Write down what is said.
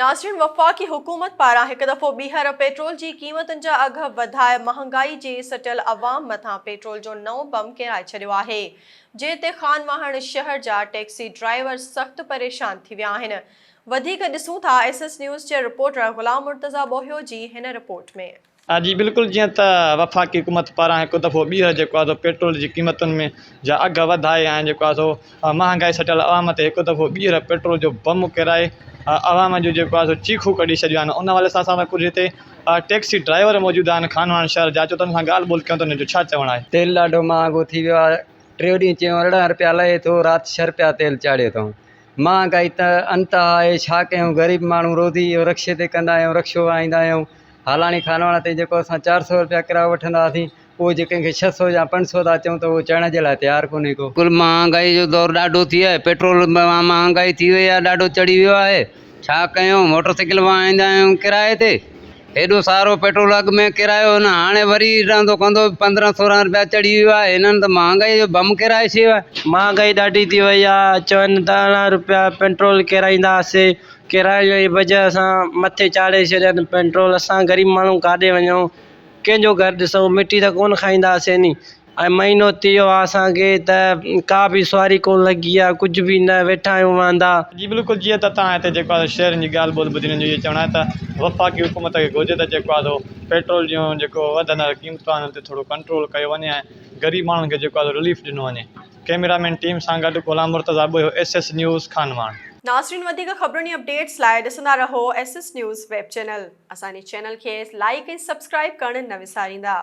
ناظرين وفاقي حڪومت پاران هڪ دفعو ٻيهر پيٽرول جي قيمتن جا اگهه وڌائي مهانگائي جي سٽيل عوام مٿان پيٽرول جو نئون بم ڪيرائي ڇڏيو آهي جنهن تي خانواهڻ شهر جا ٽيڪسي ڊرائيور سخت پريشان ٿي ويا آهن وڌيڪ ڏسون ٿا ايس ايس نيوز جي رپورٽر غلام مرتضيٰ ٻوهيو جي هن رپورٽ ۾. جي بلڪل جيئن ته وفاقي حڪومت پاران هڪ دفعو ٻيهر جيڪو آهي سو پيٽرول جي قيمتن ۾ جا اگهه وڌائي ۽ جيڪو آهي سو مهانگائي سٽيل عوام تي هڪ دفعو ٻيهر پيٽرول جو بم ڪيرائي عوام جون جيڪو آهي سو چيخون ڪڍي ڇڏيون آهن ان حوالي سان اسان سان ڪجهه هتي ٽيڪسي ڊرائيور موجود آهن خانواهڻ شهر جا اچو ته انهن سان ڳالهه ٻولهه ڪيون ته انهن جو ڇا چوڻ آهي. تيل ڏاڍو مهانگو ٿي ويو آهي ٽيون ڏينهن چيون 18 رپيا لهي ٿو رات ڇهه رپيا تيل چاڙهيو اٿئون مهانگائي ته انتها آهي ڇا ڪيون غريب ماڻهو روزي اهو رڪشي تي ڪندا آهيون رڪشو هلائيندا آهيون هالاڻي خانواڻ تائين جيڪو اسان 400 رپيا ڪرايو وٺندا هئاسين اهو جي ڪنهن کي 600 يا 500 ٿا چئون ته اهو چڙهڻ جي لاء تيار ڪونهي ڪو. بلڪل مهانگائي جو دور ڏاڍو ٿي ويو آهي پيٽرول مهانگائي ٿي وئي آهي ڏاڍو چڙهي ويو آهي ڇا ڪيون موٽر سائيڪل وهائيندا آهيون ڪرائي تي هيڏو سارو پيٽرول اڳ ۾ ڪرايو نه هاڻي وري رهندو ڪندو 15 16 رپيا چڙهي ويو آهي هنن ته مهانگائي جو بم ڪيرائي ڇڏيو آهي. مهانگائي ڏاڍي ٿي وئي آهي چون ته 18 رپيا پيٽرول ڪيرائينداسي ڪرايي جي وجهه سان مٿي چاڙهي ڇڏين پيٽرول اسان غريب ماڻهو ڪاڏي وڃون ڪنهن جو گهر ڏسون مٽي ته ڪونه کائينداسين ني ۽ مهينو ٿي ويو آهي اسان کي ته ڪا به سواري ڪونه لڳي آهي ڪجهه به نه ويٺا آهيون واندا. جي بلڪل جيئن ته توهان هتي جيڪو آهي سو شهرين جي ڳالهه ٻولهه ٻڌي انهن جو اهو چوڻ آهي ته وفاقي حڪومت کي گهرجي ته جيڪو آهي سو پيٽرول جون جيڪو وڌندڙ قيمتون آهن ان تي ٿورو ڪنٽرول ڪيو وڃي ۽ غريب ماڻهن کي جيڪو آهي سو رليف ڏنو وڃي ڪئميرا مين ٽيم سان گڏ Ghulam Murtaza Bohio S S news Khanwahan. ناظرين وڌيڪ خبرن ۽ اپڊيٽس لاء ڏسندا رهو S S news web channel اسان جي چينل کي لائيڪ ۽ سبسڪرائيب ڪرڻ نه وساريندا.